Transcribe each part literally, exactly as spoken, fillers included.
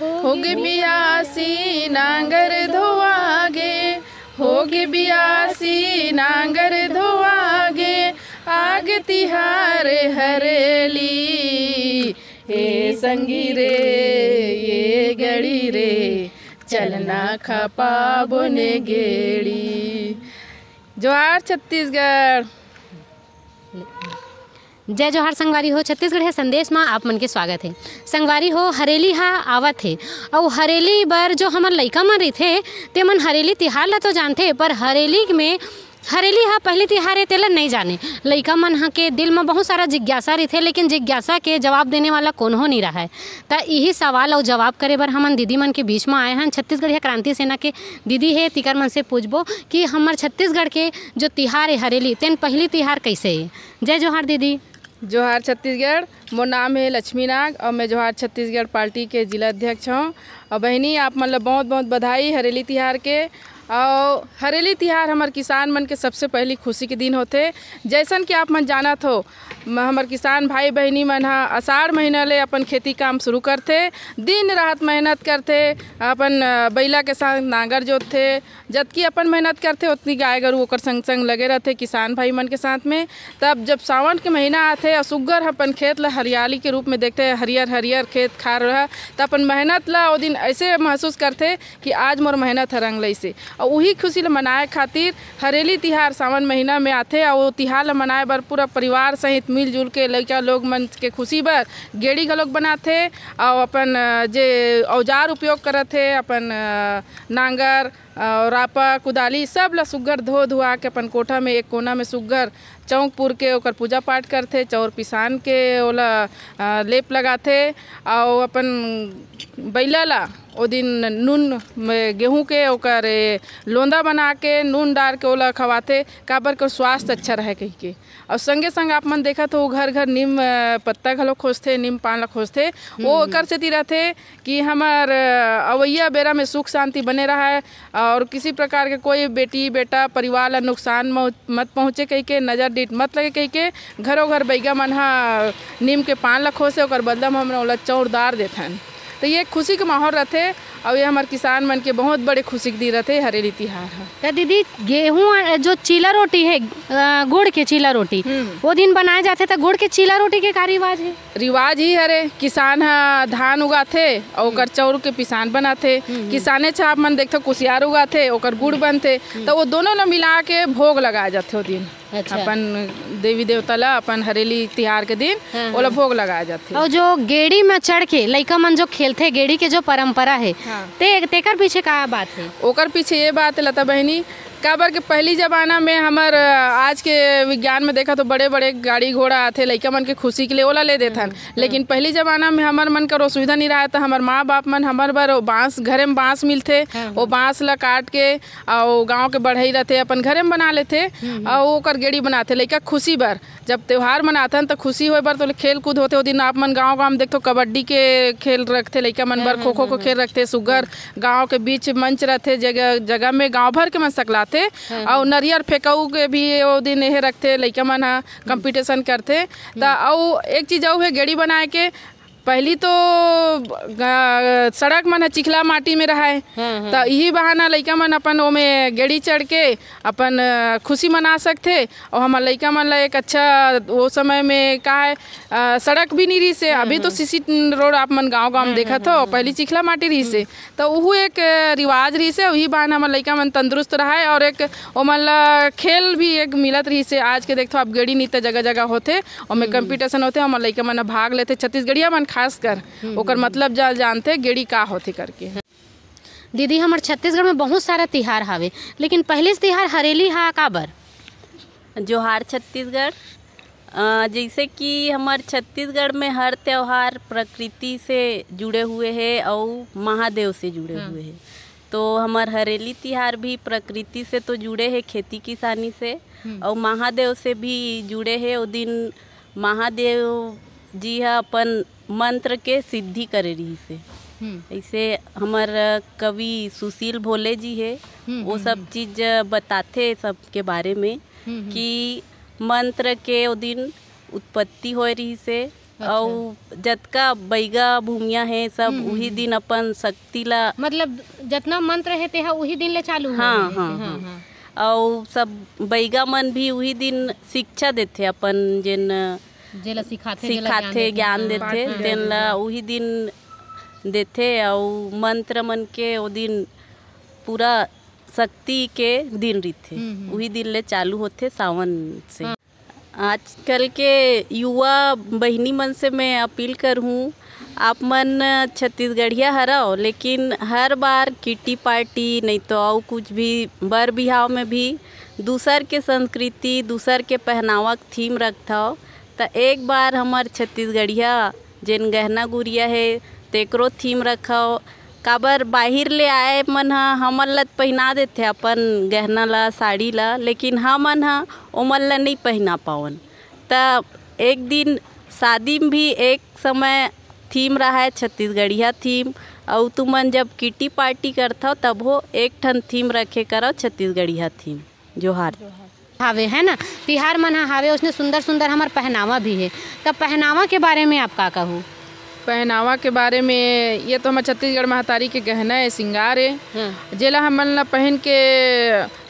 होगे बियासी नांगर धोवागे, होगे बियासी नांगर धोवागे, आगे तिहार हरेली। हे संगी रे, ये गड़ी रे, चलना खपाबो ने गेड़ी। जोहार छत्तीसगढ़। जय जोहार संगवारी हो, छत्तीसगढ़िया संदेश मा आप मन के स्वागत हे। संगवारी हो, हरेली हा आवत हे, अउ हरेली बर जो हमर लइका मन रहिथे, ते मन हरेली तिहार ला तो जानथे, पर हरेली में हरेली हा पहली तिहार हे, तेला नइ जाने। लइका मन हा के दिल मा बहुत सारा जिज्ञासा रहिथे, लेकिन जिज्ञासा के जवाब देने वाला कोनो नइ रहय। त इही सवाल अउ जवाब करे बर हमन दीदी मन के बीच मा आए हन। छत्तीसगढ़िया क्रांति सेना के दीदी हे, तिकर मन से पूछबो कि हमर छत्तीसगढ़ के जो तिहार हे हरेली, तेन पहली तिहार कइसे हे? जय जोहार दीदी। जोहार छत्तीसगढ़, मोर नाम हे लक्ष्मी नाग अउ मैं जोहार छत्तीसगढ़ पार्टी के जिला अध्यक्ष हौं। अउ बहिनी, आप मन ल बहुत बहुत बधाई हरेली तिहार के। अउ हरेली तिहार हमर किसान मन के सबसे पहली खुशी के दिन होथे। जैसन कि आप मन जानत हो, म-, हमर किसान भाई बहिनी मन ह आषाढ़ महीना ले अपन खेती काम शुरू करथे, दिन रात मेहनत करथे, अपन, अ, बइला के साथ नांगर जोतथे, जतकी अपन मेहनत करथे, ओतनी गाय गरू ओकर संग संग लगे रहथे किसान भाई मन के साथ में। तब जब सावन के महीना आथे अउ सुग्घर अपन खेत ल हरियाली के रूप में देखथे, हरियर हरियर खेत खार रह, त अपन मेहनत ल ओ दिन ऐसे महसूस करथे कि आज मोर मेहनत ह रंग लइसे। अउ उही खुशी ल मनाए खातिर हरेली तिहार सावन महीना में आथे, अउ ओ तिहार ल मनाए बर पूरा परिवार सहित मिलजुल के लइका लोग मन के खुशी बर गेड़ी घलोक बनाथे, अउ अपन, अ, जे औजार उपयोग करत हे, अपन, अ, नांगर, अ, रापा, कुदाली, सब ल सुग्घर धो धुआ के अपन कोठा में एक कोना में सुग्घर चौक पुर के ओकर पूजा पाठ करथे, चौर पिसान के ओला, अ, लेप लगाथे, अउ अपन बइला ला ओ दिन नून में गेहूं के ओकर, ए, लोंदा बना के नून डार के ओला खवाथे, काबर के स्वास्थ्य अच्छा रहे कहिके। अउ संगे संग आप मन देखत हो, घर घर नीम, अ, पत्ता घलो खोजथे, नीम पान ला खोजथे। वो ओकर सेती रहथे कि हमर, अ, अवइया बेरा में सुख शांति बने रहय और किसी प्रकार के कोई बेटी बेटा परिवार ला नुकसान म-, मत पहुँचे कहिके, नजर डीठ मत लगे कहिके घरो घर बइगा मन ह नीम के पान ला खोसे, ओकर बदला म हमन ओला चौरदार देथन। तो ये एक खुशी के माहौल रहथे और ये हमर किसान मन के बहुत बड़े खुशी के दिन रहथे हरेली तिहार ह। त दीदी, गेहूं, अ, जो चीला रोटी है, अ, गुड़ के चीला रोटी, हम्म। वो दिन बनाए जाथे, त गुड़ के चीला रोटी के का रिवाज है? रिवाज ही हरे, किसान ह धान उगाथे और ओकर हम्म। चौर के पिसान बनाथे। हम्म, हम्म। किसाने छाप मन देखथो कुसियार उगाथे, ओकर गुड़ बनथे, हम्म। तो वो दोनों ला मिला के भोग लगाए जाथे वो दिन। अच्छा। अपन देवी देवता ला अपन हरेली तिहार के दिन हाँ, ओला हाँ। भोग लगाए जाथे। और जो गेड़ी में चढ़ के लइका मन जो खेलथे, गेड़ी के जो परंपरा है, हाँ। ते, तेकर पीछे का बात है? ओकर पीछे ये बात है, लता बहिनी, काबर के पहली जमाना में हमर, अ, आज के विज्ञान में देखा तो बड़े-बड़े गाड़ी घोड़ा आथे, लइका मन के खुशी के लिए ओला ले देथन। हम्म, लेकिन हम्म। पहली जमाना में हमर मन कर ओ सुविधा नहीं रहा, तो हमर माँ बाप मन हमर बर ओ बांस, घरे में बांस मिलथे, हाँ, ओ हाँ। बांस ला काट के, अउ गांव के बढ़ई रथे, अपन घरे में बना लेथे, हम्म, हम्म। अउ ओकर गेड़ी बनाथे, लइका खुशी बर। जब त्योहार मनाथन, त खुशी होए बर तो खेल कूद होथे। ओ दिन आप मन गांव-गांव में देखथो, कबड्डी के खेल रखथे लइका मन बर, हाँ, खो-खो हाँ, के हाँ, खेल हाँ। रखथे, सुग्घर हाँ। गांव के बीच मंच रथे, जगह, जगह में गांव भर के मन सकलाथे। हाँ, अउ हाँ। नरियर फेंकऊ के भी ओ दिन एहे रखथे, लइका मन ह हम्म। competition करथे। त हम्म। अउ एक चीज अउ हे, गेड़ी बनाए के, पहली तो, अ, सड़क मन ह चिखला माटी में रहय, हाँ, हाँ। त इही बहाना लइका मन अपन ओमे गेड़ी चढ़ के अपन, अ, खुशी मना सकथे। अउ हमर लइका मन ला एक अच्छा, वो समय में का है, अ, सड़क भी नहीं रहिस हे। हाँ, अभी तो हाँ। सीसी रोड आप मन गांव-गांव में हाँ, देखत हाँ, हो, हाँ, पहली हाँ। चिखला माटी रहिस हे। हम्म। त उहू एक, अ, रिवाज रहिस हे, उही बहाना हमर लइका मन तंदुरुस्त रहय अउ एक ओमन ला खेल भी एक मिलत रहिस हे। आज के देखथो आप गेड़ी नृत्य जगह-जगह होथे, ओमे हम्म। competition होथे, ओमन लइका मन ह भाग लेथे। छत्तीसगढ़िया मन खासकर हम्म, ओकर हम्म, हम्म। मतलब जाल जानथे गेड़ी का होथे करके। दीदी, हमर छत्तीसगढ़ में बहुत सारा तिहार हावे, लेकिन पहली तिहार हरेली हा काबर? जोहार छत्तीसगढ़। अ, जैसे कि हमर छत्तीसगढ़ में हर त्योहार प्रकृति से जुड़े हुए हे अउ महादेव से जुड़े हम्म। हुए हे। तो हमर हरेली तिहार भी प्रकृति से तो जुड़े हे, खेती किसानी से, हम्म। अउ महादेव से भी जुड़े हे। ओ दिन महादेव जी ह अपन मंत्र के सिद्धि करे रिहिस हे। हम्म। ऐसे हमर कवि सुशील भोले जी हे, हम्म, वो हम्म, सब हम्म। चीज बताथे सबके बारे में हम्म, हम्म। कि मंत्र के ओ दिन उत्पत्ति होए रिहिस हे, अच्छा। अउ जतका बैगा भूमिया हे, सब हम्म, हम्म, उही हम्म। दिन अपन शक्ति ला मतलब, जतना मंत्र हे, तेहा उही दिन ले चालू होए हाँ, हे। हाँ, हाँ, हाँ। हाँ। अउ सब बैगा मन भी उही दिन शिक्षा देथे, अपन जेन जेला सिखाथे, जेला ज्ञान सिखाथे, देथे। ज्ञान हाँ, देथे, हाँ, तेन हाँ, ला हाँ। उही दिन देथे। अउ मंत्र मन के ओ दिन पूरा शक्ति के दिन रहिथे, हम्म, हम्म। उही दिन ले चालू होथे सावन से। हाँ। आजकल के युवा बहिनी मन से मैं अपील करहूँ, आप मन छत्तीसगढ़िया हरव, लेकिन हर बार किट्टी पार्टी नहीं तो अउ कुछ भी बर बिहाव में भी दूसर के संस्कृति, दूसर के पहनावा के थीम रखथव, त एक बार हमर छत्तीसगढ़िया जेन गहना गुरिया हे, तेकरो थीम रखव। काबर बाहिर ले आए मन ह हमन ल पहिना देथे अपन गहना ला, साड़ी ला, लेकिन हमन ह ओमन ल नइ पहिना पावन। त एक दिन शादी में भी एक समय थीम रहाय छत्तीसगढ़िया थीम, अउ तुमन जब किटी पार्टी करथव तभो एक ठन थीम रखे करव छत्तीसगढ़िया थीम। जोहार। हावे, है ना, तिहार मन ह हावे, उसने सुंदर सुंदर हमर पहनावा भी हे। त पहनावा के बारे में आप का कहू? पहनावा के बारे में, ये तो हमर छत्तीसगढ़ महतारी के गहना है, श्रृंगार है, हाँ। जेला हमन ला पहन के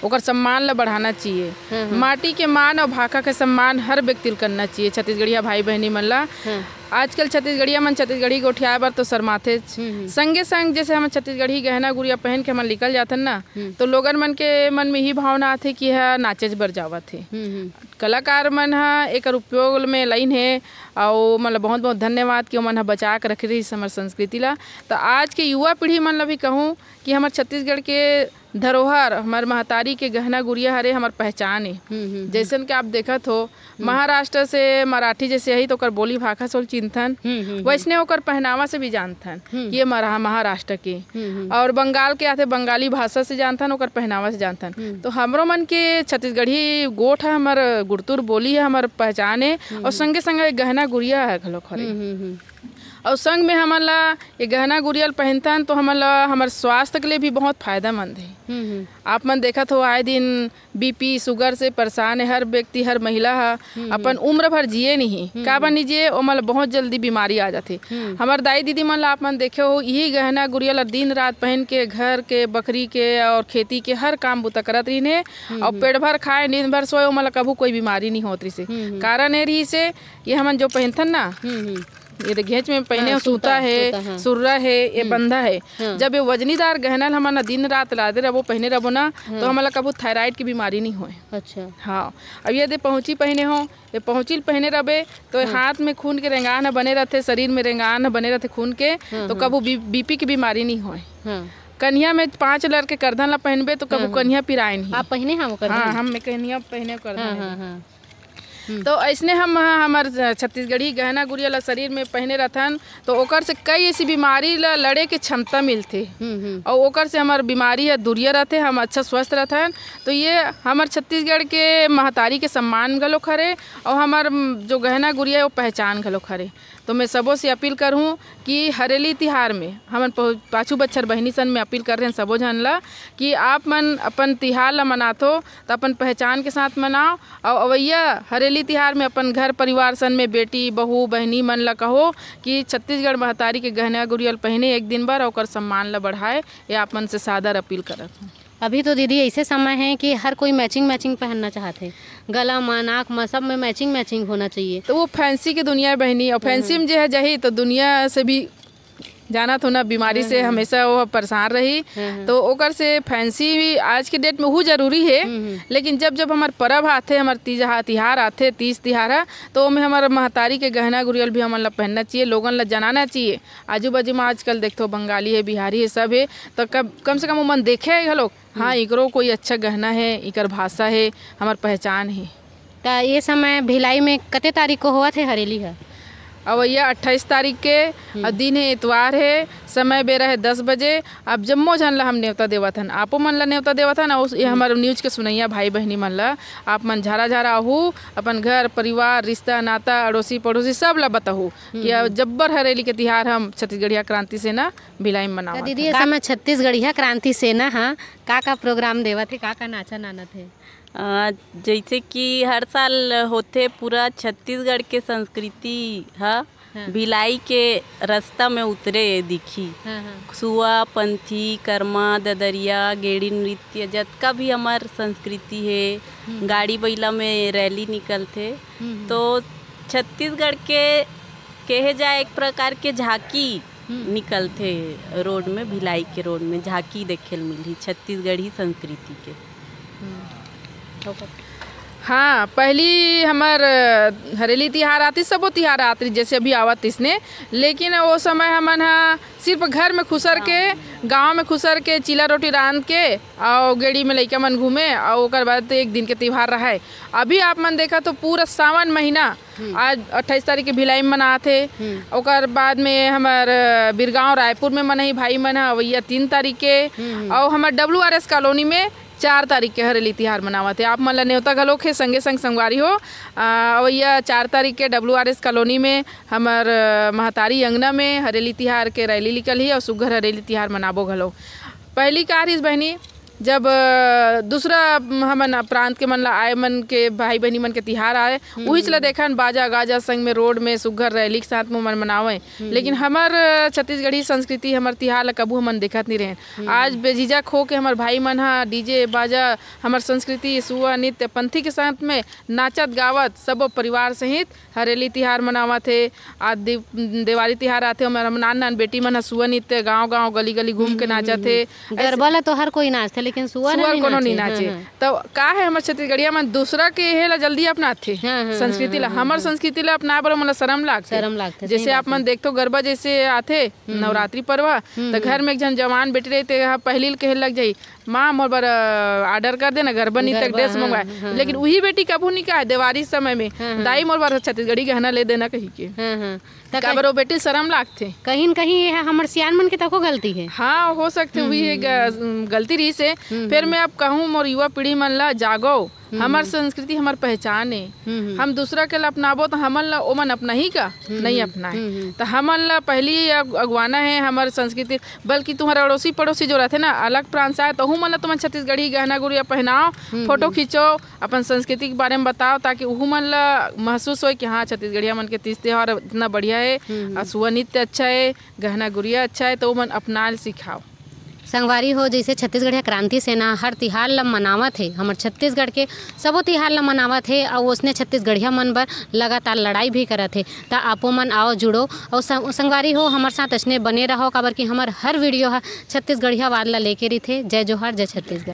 ओकर सम्मान ला बढ़ाना चाहिए। हाँ, हाँ। माटी के मान और भाखा के सम्मान हर व्यक्ति ल करना चाहिए, छत्तीसगढ़िया भाई बहनी मन ला। हाँ। आजकल छत्तीसगढ़िया मन छत्तीसगढ़ी गोठियाए बर तो शर्माथे। हम्म, हम्म। संगे संग जैसे हम छत्तीसगढ़ी गहना गुरिया पहन के हमन निकल जाथन ना, हम्म। तो लोगन मन के मन में यही भावना आथे कि यह नाचेच बर जावत हे। हम्म, हम्म। कलाकार मन ह एकर उपयोग में लाइन हे, अउ मतलब बहुत बहुत धन्यवाद कि ओमन ह बचा के रखे रहिस हमर संस्कृति ला। त आज के युवा पीढ़ी मन ला भी कहूँ कि हमर छत्तीसगढ़ के धरोहर, हमर महतारी के गहना गुरिया हरे, हमर पहचान ए। हम्म, हम्म, हम्म। जैसन कि आप देखत हो, हम्म। महाराष्ट्र से मराठी जैसे आही, तो ओकर बोली भाखा से ओला चिन्हथन, हम्म, हम्म, हम्म। वैसने ओकर पहनावा से भी जानथन हम्म। कि ये मरा-, महाराष्ट्र के। हम्म, हम्म। और बंगाल के आथे, बंगाली भाषा से जानथन, ओकर पहनावा से जानथन। हम्म। तो हमरो मन के छत्तीसगढ़ी गोठ ह, हमर गुरतुर बोली ह, हमर पहचान ए, हम्म, और हम्म। संगे संगे गहना गुरिया ह घलोक हरे। हम्म, हम्म, हम्म। और संग में हमन ला ये गहना गुरिया ल पहिनथन, तो हमन ला हमर स्वास्थ्य के लिए भी बहुत फायदेमंद हे। हम्म, हम्म। आप मन देखत हो, आए दिन बीपी, शुगर से परेशान हे हर व्यक्ति, हर महिला ह हम्म, अपन हम्म। उम्र भर जिए नहीं। हम्म, काबर हम्म। नहीं जिए, ओमन ला बहुत जल्दी बीमारी आ जाथे। हम्म। हमर दाई दीदी मन ला आप मन देखे हो, यही गहना गुरिया ला दिन रात पहन के घर के, बकरी के और खेती के हर काम बुता करत रहिन हे। हम्म, और हम्म। पेट भर खाए, नींद भर सोए, ओमन ला कभू कोई बीमारी नहीं होत रहिस हे। हम्म, हम्म। कारण ये रहिस हे, ये हमन जो पहनथन ना, हम्म, हम्म। ये दे घेंच में पहने हाँ, हो, सूता सूता, है, सूता, हाँ। सुर्रा है, ये हम्म। बंधा है। हाँ। जब ये वजनीदार गहना ल हमन दिन रात लादे रबो, पहने रबो ना, हाँ। तो हमन ला कभू थायराइड की बीमारी नहीं होए। अच्छा। हाँ। अब ये दे पहुँची पहने हो, ये पहुँची ल पहने रबे, तो हाँ। हाथ में खून के रेंगान ह बने रहथे, शरीर में रेंगान ह बने रहथे खून के, हाँ, तो हाँ। कभू बी-, बीपी की बीमारी नहीं होए। हाँ। कनिया में पाँच लर के करधन ला पहनबे, तो कभू हाँ, हाँ। कनिया पिराए नहीं। आप पहने हैं वो करधन? हाँ, हम में कनिया पहने करधन हाँ, है। हाँ, हाँ। हम्म। तो ऐसने हम, हमर छत्तीसगढ़ी गहना गुरिया ला शरीर में पहने रहथन, तो ओकर से कई ऐसी बीमारी ला लड़े के क्षमता मिलथे। हम्म, हम्म। और ओकर से हमर बीमारी ह दूरिया रहथे, हम अच्छा स्वस्थ रहथन। तो ये हमर छत्तीसगढ़ के महतारी के सम्मान घलोक हरे, और हमर, म, जो गहना गुरिया है, वो पहचान घलोक हरे। तो मैं सबो से अपील करहूँ कि हरेली तिहार में हमन पहु-, पाछू बच्छर बहिनी सन में अपील कर रहे हैं सबो झन ला कि आप मन अपन तिहार ला मनाथो, त अपन पहचान के साथ मनाओ। अउ अवइया हरेली तिहार में अपन घर परिवार सन में बेटी, बहू, बहिनी मन ला कहो कि छत्तीसगढ़ महतारी के गहना गुरिया ल पहिने एक दिन बर, ओकर सम्मान ला बढ़ाए, ये आप मन से सादर अपील करत हूँ। अभी तो दीदी ऐसे समय है कि हर कोई मैचिंग मैचिंग पहनना चाहत है, गला मा, नाक मा, सब में मैचिंग मैचिंग होना चाहिए। तो वो फैंसी की दुनिया है बहिनी, और हाँ, फैंसी हाँ। में जे है जाही तो दुनिया से भी जानत हो ना, बीमारी हाँ, से हाँ। हमेशा वो परेशान रही। हाँ, हाँ। तो ओकर से फैंसी भी आज के डेट में हु जरूरी है, हम्म, हम्म। लेकिन जब जब हमर परब आथे, हमर तीज हा-, तिहार आथे, तीज तिहार है, तो ओमे हमर महतारी के गहना गुरियल भी हमन ला पहनना चाहिए, लोगन ला जनाना चाहिए। आजू बाजू में आजकल देखथो बंगाली है, बिहारी है, सब है, तो कब, कम से कम ओमन देखे है घलोक, हाँ, हम्म। एकरो कोई अच्छा गहना है, एकर भाषा है, हमर पहचान है। त ये समय भिलाई में कते तारीख को होवत हे हरेली ह? अवइया अट्ठाईस तारीख के, हम्म। अउ दिन हे इतवार हे, समय बेरा हे दस बजे। अब जम्मो झन ला हम नेवता देवत हन, आपो मन ला नेवता देवत हन, अउ ये हम्म। हमर न्यूज के सुनइया भाई बहिनी मन ला, आप मन झारा झारा आहू, अपन घर परिवार, रिश्ता नाता, अड़ोसी पड़ोसी सब ला बताहू कि हम्म। जब्बर हरेली के तिहार हम छत्तीसगढ़िया क्रांति सेना भिलाई में त मनावत दीदी, हन। ये समय छत्तीसगढ़िया क्रांति सेना ह का का प्रोग्राम देवत हे, का का नाचा नानत हे? अ, जैसे कि हर साल होथे, पूरा छत्तीसगढ़ के संस्कृति ह हाँ। भिलाई के रास्ता में उतरे दिखी। हाँ, हाँ। सुआ, पंथी, करमा, ददरिया, गेड़ी नृत्य, जतका भी हमर संस्कृति हे, हम्म। गाड़ी बइला में रैली निकलथे। हम्म, हम्म। तो छत्तीसगढ़ के कहे जाए एक प्रकार के झांकी हम्म। निकलथे रोड में, भिलाई के रोड में झांकी देखे ल मिलही छत्तीसगढ़ी संस्कृति के। हम्म। हाँ, पहली हमर, अ, हरेली तिहार आतिस, सबो तिहार आत रहिस, जैसे अभी आवत तिसने, लेकिन ओ समय हमन ह सिर्फ घर में खुसर के, गाँव में खुसर के, चीला रोटी रांध के, अउ गेड़ी में लइका मन घूमे, अउ ओकर बाद एक दिन के तिहार रहय। अभी आप मन देखा तो पूरा सावन महीना, हम्म। आज अट्ठाईस तारीख के भिलाई में मनात हे, हम्म। ओकर बाद में हमर, अ, बिरगांव रायपुर में मनही भाई मन ह, अवइया तीन तारीख के, हम्म, हम्म। अउ हमर डब्ल्यू आर एस कॉलोनी में चार तारीख के हरेली तिहार मनावत हे। आप मन ल नेवता घलोक हे, संगे संग संगवारी हो, अ, अवइया चार तारीख के डब्ल्यू आर एस कॉलोनी में हमर, अ, महतारी अंगना में हरेली तिहार के रैली निकलही अउ सुग्घर हरेली तिहार मनाबो घलो। पहली का रिहिस बहिनी, जब, अ, दूसरा हमन प्रांत के मन ला आए, मन के भाई बहिनी मन के तिहार आए, हम्म, उहीच ला हम्म। देखन बाजा गाजा संग में रोड में सुग्घर रैली के साथ में मन मनावे। हम्म। लेकिन हमर, अ, छत्तीसगढ़ी संस्कृति, हमर तिहार ला कभू हमन देखत नहीं रहेन। हम्म। आज बेझिझक होके हमर भाई मन ह डीजे बाजा, हमर संस्कृति, सुआ, नृत्य, पंथी के साथ में नाचत गावत सबो परिवार सहित हरेली तिहार मनावत हे। आज दे-, देवारी तिहार आथे, ओमे हमर नान नान बेटी मन ह सुआ नृत्य गांव गांव, गली गली घूम के हम्म, नाचत हम्म, हे। हम्म। गरबा ला तो हर कोई नाचथे, लेकिन सुआ ला सुआ नहीं कोनो नाचे। नहीं नाचे। हाँ, हाँ। तो का है, हमर छत्तीसगढ़िया मन दूसरा के हे ला जल्दी अपनाथे, हाँ, हाँ, संस्कृति ला। हाँ, हाँ, हमर हाँ। संस्कृति ला अपनाए बर ओमन ला शरम लागथे। शरम लागथे, सही जैसे बात आप मन है। देखथो गरबा जैसे आथे, हम्म, हम्म। नवरात्रि पर्व ह, हम्म, तो हम्म। घर में एक झन जवान बेटी रही, ते ह पहिली ल कहे लग जाही, "माँ, मोर बर, अ, order कर देना, गरबा नृत्य के गरबा, dress हाँ, मंगवाए।" हाँ, लेकिन हाँ। उही बेटी कभू नहीं कहे देवारी समय में, हाँ, हाँ। "दाई, मोर बर छत्तीसगढ़ी गहना ले देना," कही के। हाँ, हाँ। त काबर कहीं ओ बेटी शरम लागथे। कहीं न कहीं ये हमर सियान मन के तको गलती है। हाँ, हो सकथे, हम्म, उही हम्म, एक, हम्म। अ, गलती रहिस हे। हम्म, फिर हम्म। मैं अब कहूँ, मोर युवा पीढ़ी मन ला जागो, हम्म, हमर हम्म। संस्कृति हमर पहचान हे। हम्म, हम्म। हम दूसरा के ला अपनाबो तो हमन ला ओमन अपनाही का? हम्म, नहीं हम्म, अपनाए। हम्म, हम्म। तो हमन ला पहली अग-, अगवाना है हमर संस्कृति, बल्कि तुम्हर अड़ोसी पड़ोसी जो रहथे ना, अलग प्रांत से आए, तहू मन ला तुमन छत्तीसगढ़ी गहना गुरिया पहनाओ, हम्म, फोटो हम्म। खींचो, अपन संस्कृति के बारे में बताओ, ताकि उहू मन ला महसूस होए कि हाँ, छत्तीसगढ़िया मन के तीज त्योहार इतना बढ़िया है, हम्म, हम्म। आ सुआ नृत्य अच्छा है, गहना गुरिया अच्छा है, तो ओमन अपनाए ल सिखाओ। संगवारी हो, जैसे छत्तीसगढ़िया क्रांति सेना हर तिहार ल मनावत हे, हमर छत्तीसगढ़ के सबो तिहार ल मनावत हे, अउ ओसने छत्तीसगढ़िया मन बर लगातार लड़ाई भी करत हे। त आपो मन आओ, जुड़ो, अउ सं-, संगवारी हो, हमर साथ अइसने बने रहो, काबर कि हमर हर video ह छत्तीसगढ़िया वाद ल लेके रहिथे। जय जोहार, जय छत्तीसगढ़।